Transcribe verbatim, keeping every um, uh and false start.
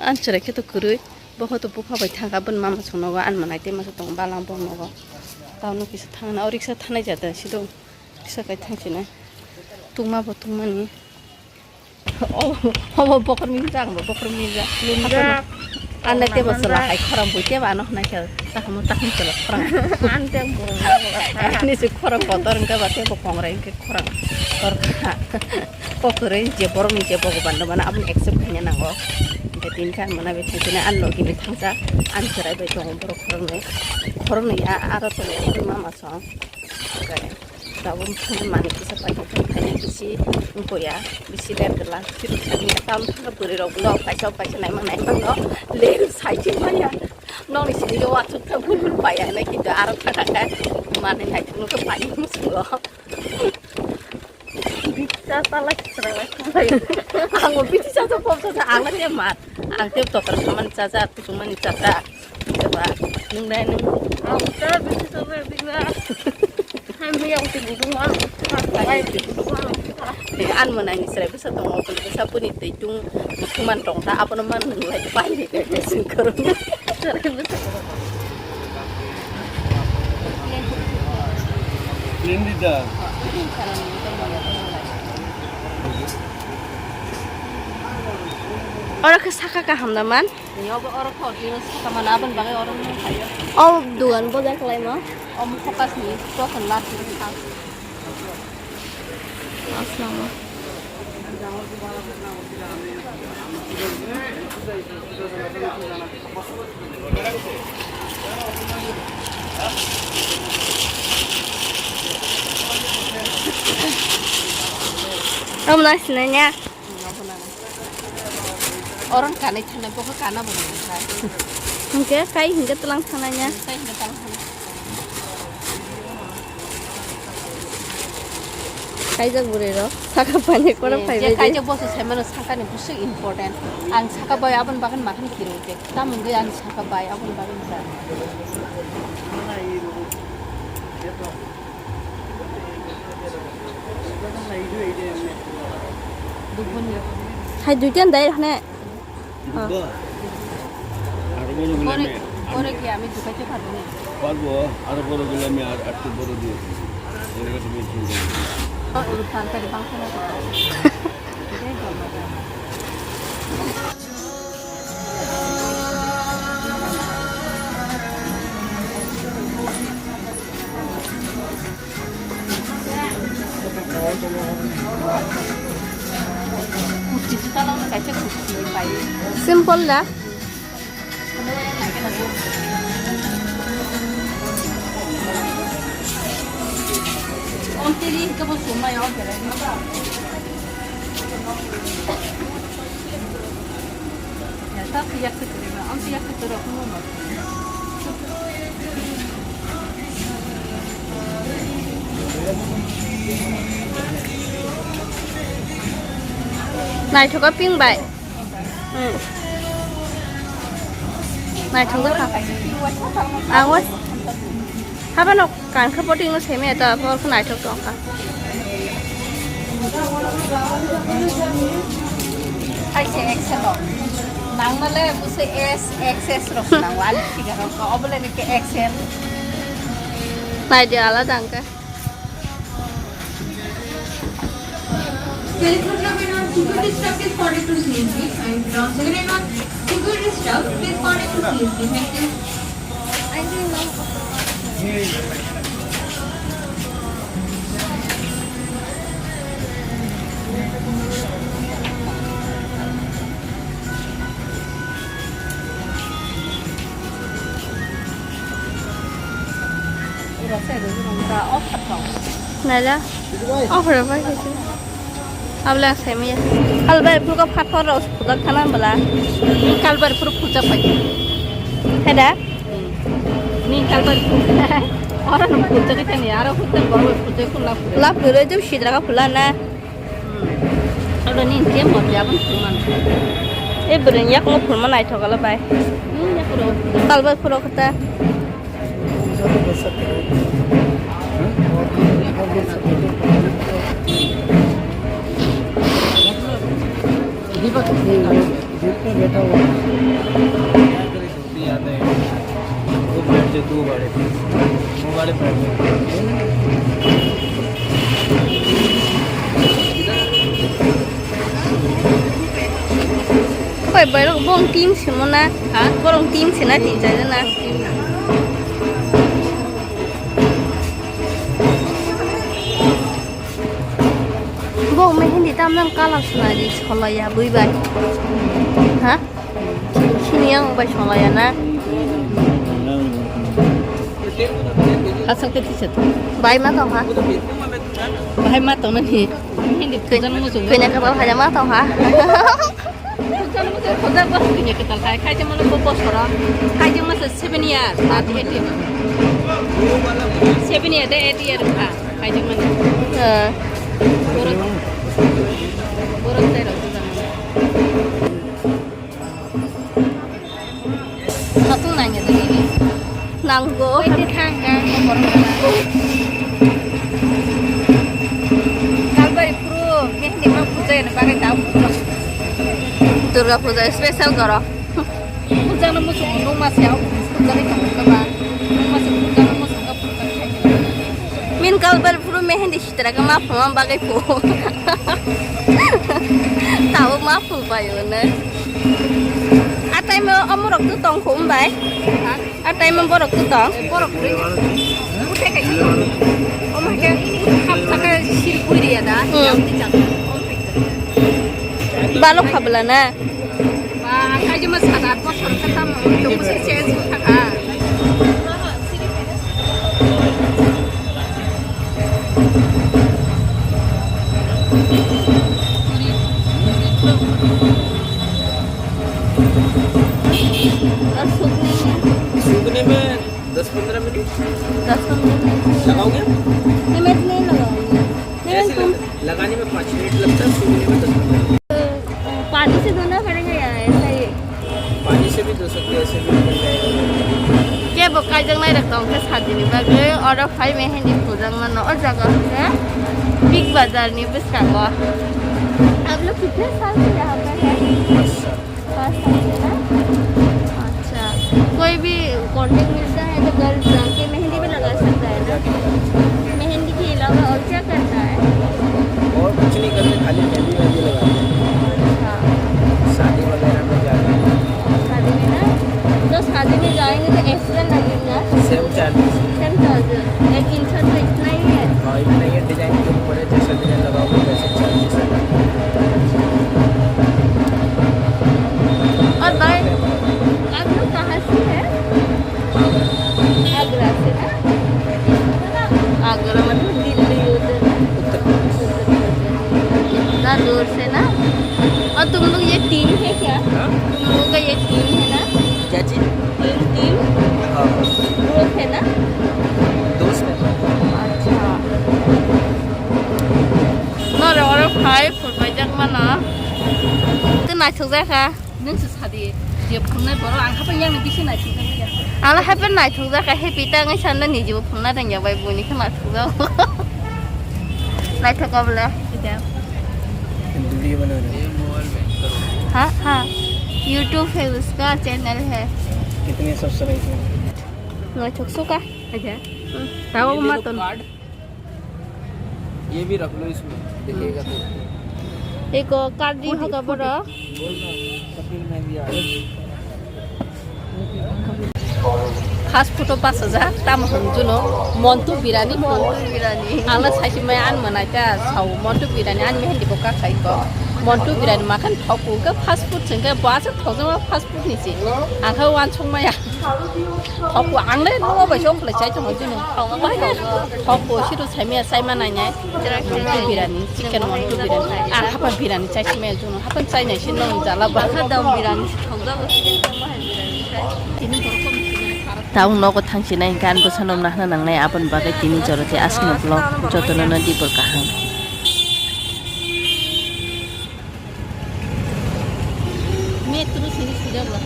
An chwrai khe to kwrwi, bo khe to bupha bai thangkha, aboni mama songnogo, ani mwnai tei masa tongo, balang boknogo. Tamo kisa thangna, o riksa thanai jata, sido kisa kai thangsinai. Tungma bo tungmani. O, obo bokhor minjak, bo bokhor minjak. Minjak. Ano tebo chwla hai khorang bui tebo ano hwnai khe, tahamo tahmo chwla khorang. Ang tebo. Ani se khorang kotor wngkha ba tebo kongrai wngkhe khorang kotor kha. Kokrwi je borokni je Bhogoban rwmano aboni accept khaina nango. Hwnkhe tini khe ang mwnai bai thangsinai, ani logini thangsa, ani chwrai bai tongo borok khoroknwi. Khoroknwi a-, aro tongo mama song. Tabuk phone mani kisa paikha, phone khaina bisi wngkha ya, bisi ler kwlak, phirok sakni tam thangkha bwrwi rok no kaisa kaisa naima naimango, ler saijak maya. Nokni simi o aswk thang phone phone paiya hinwi kintu aro thangkha khe manwi naithok nokhe paini muchungo. Bisa salai salai. Ang o bisi sa sa pop sa sa ang na te mat. Ang te totor samani cha cha, kusumani cha cha. Coba, nung dai nung. Ang ta bisi sa sa bisi. Hai mi yang ti budung ma. Hai ti budung ma. Eh, an mwnai ni srai bwsa tongo, bwsa bwni twi tung thuman tong ta, abono man nung lai pai ni sing khoroknwi. Nindita. Oro khe saka kaham da man? Ni obo oro kho, tino saka mana, aboni bagwi oro nung khayo. O dugan bojar khlaima? Omo focus ni, focus last ni. Aslama. Omo nang sinai ya? Oron kanai thanai, bokhe kana bo nang kha. Hingke kai hingke tlang thanai ya? Kai hingke tlang thanai. Kaijak bwrwi rok saka bai ni kora phai bai. Kaijak boso sai mano saka ni bwswk important. Ang saka bai aboni bagwi makhani kirwi te. Tamo wngwi ang saka bai aboni bagwi wngkha. Hai duitan dai hane. Aro boro gula me. Boro ki ami dukaite parbo ni? Parbo, aro boro gula me ar attu boro diye. Ere ka tumi chinta. Aro tangkari bangsa na. Simple da. Naithoka pink bai. Hmm. Naithok kha. Ang o. Haba nok. Kankha poti no semi eta por khna naithok tong kha. Ai se X L o. Nang male buse S, X S rok nang wal figure rok. Obole ni ke X L. Nai de ala dang kha. California may not super destructive for it to sneeze with, and Ross Jagger may not super destructive for it to sneeze with. Thank you. Naila. Offer bai khaisi. Abla saimaya. Kalbai phuka phator rok phuka khana bala. Kalbai phuru phuka pai. Heda? Ni kalbai phuru. Ora no phuka kani aro phuka borok phuka kula. La phuru jab sidra ka phula na. Oro ni hingke moja bo phulmano. E bwrwi ni yakung phulma naithok ala bai. Ni yakuro. Talbai phuro kata. पे बैठा हुआ है। क्या करे, धोती आता है। वो बैठ जाए, दो गाड़ी पे। वो गाड़ी पे बैठ जाए। Koi borok bong team simo na? Ha? Borok team sina tin char na? Bo mehendi tamjani kalar swnai di solaiya bui bai. Ha? Sini yang bai solaiya na? Hasal ke tisat. Bai ma tong ha? Bai ma tong na ni. Mehendi pujan muchung. Kena ka ba haja ma tong ha? Pujan muchung khoda ba kena ka tal khai. Khai jang ma bo bosoro. Khai jang ma seven year, not eight year. Seven year, de eight year kha. Kaijak mani. Ah. Borok, borok tei rok bujak mani. Satung nangya de nini. Nanggo. Oi, te thang ka, ko borok. Kalbari phuru, mehndi ma puja ni bagwi ta puja. Durga puja special goro. Puja no musu nung ma se, puja ni tong ba. Nung ma se puja no musu ka puja khai. Min kalbari phuru mehndi Tera ka ma phuma bagwi phu. Tabuk ma phu bai hwnwi. A time o omorok tu tong khum bai. A time o borok tu tong. Borok tu. Uthai kai. Omo ke hap saka sir puri ya da. Hmm. Balok khabla na. Ba, ang kaijakma sat at bosor khe tamo wngwi tongo, se change wngkha kha. सूखने में दस पंद्रह मिनट। दस पंद्रह मिनट। लगाओगे? नहीं, मैं तो नहीं लगाऊंगी। नहीं, मैं ऐसे तुम लगता है, लगाने में पाँच मिनट लगता है, सूखने में दस पंद्रह मिनट। पानी से धोना पड़ेगा या ऐसा ही? पानी से भी धो सकते हैं, ऐसे भी निकल जाएगा। Kebo kaijaknai rok tong khe sajini bagwi oro phai mehendi phujakmano o jaga hwnkhe Big Bazar ni bwskango. आप लोग कितने साल से यहाँ पर है? पाँच साल। पाँच साल से ना? अच्छा, कोई भी कॉन्टैक्ट मिलता है तो घर जाके मेहंदी भी लगा सकता है ना? मेहंदी के अलावा और क्या करता है? और कुछ नहीं करते, खाली मेहंदी वेहंदी लगाते हैं। अच्छा। शादी वगैरह में जाते हैं। शादी में ना? तो शादी में जाएंगे तो एक्स्ट्रा लगेगा? Same charges. Same charges. एक इंसान तो इतना ही है। हाँ, इतना ही है, डिजाइन के ऊपर है, जैसा डिजाइन लगाओगे वैसे चार्जेस है। और भाई, आप लोग कहाँ से हैं? आगरा से ना? आगरा मतलब दिल्ली उधर ना? उत्तर प्रदेश। उत्तर प्रदेश। इतना दूर से ना? और तुम लोग ये टीम है क्या? हाँ? तुम लोग का ये टीम है ना? क्या चीज? Team, team? हाँ। ग्रुप है ना? दोस्त है। अच्छा। Nore oro phai phurpaijakmano. Tei naithok jakha. Nwng se sadi, je phungnai borok, ang haphai yang ni bisi naithok jakha. Ang haphai naithok jakha, happy ta wngwi sanda nijibo phungnai rwngya bai buini khe naithok jago. Naithok obole. Video bana raha hai. Ha, ha. YouTube hai uska, channel hai. Kitne subscribe hai? Naithok suka. Acha. Hmm. Tao ma ton. ये भी रख लो इसमें, देखिएगा तो। Eko card di hoka boro. बोल ना, कपिल में भी आ। Fast food o pass hajar, tam hwn juno, Montu birani. Montu birani. Ang le saisi mai an mwnai ta, sao Montu birani an mehendi bo ka khai ko. Montu birani makhan thok ko, fast food sengke bo asa thok jama fast food ni si. Ang kha wan song maya. Thok ang le no bai song khlai chai tong junu. Thok bo siro sai maya sai ma nai nai. Montu birani, chicken montu birani. Ang hapa birani chai si maya junu. Hapa chai nai si no jala ba. Kha dam birani thok jago chicken tong ma hai birani chai. Tini borok ko. Taung nogo thang si nai gan bwsa no nahna nang nai aboni bagwi tini jora te asno vlog jotono no dibor kaham. Me turu sini sida bo.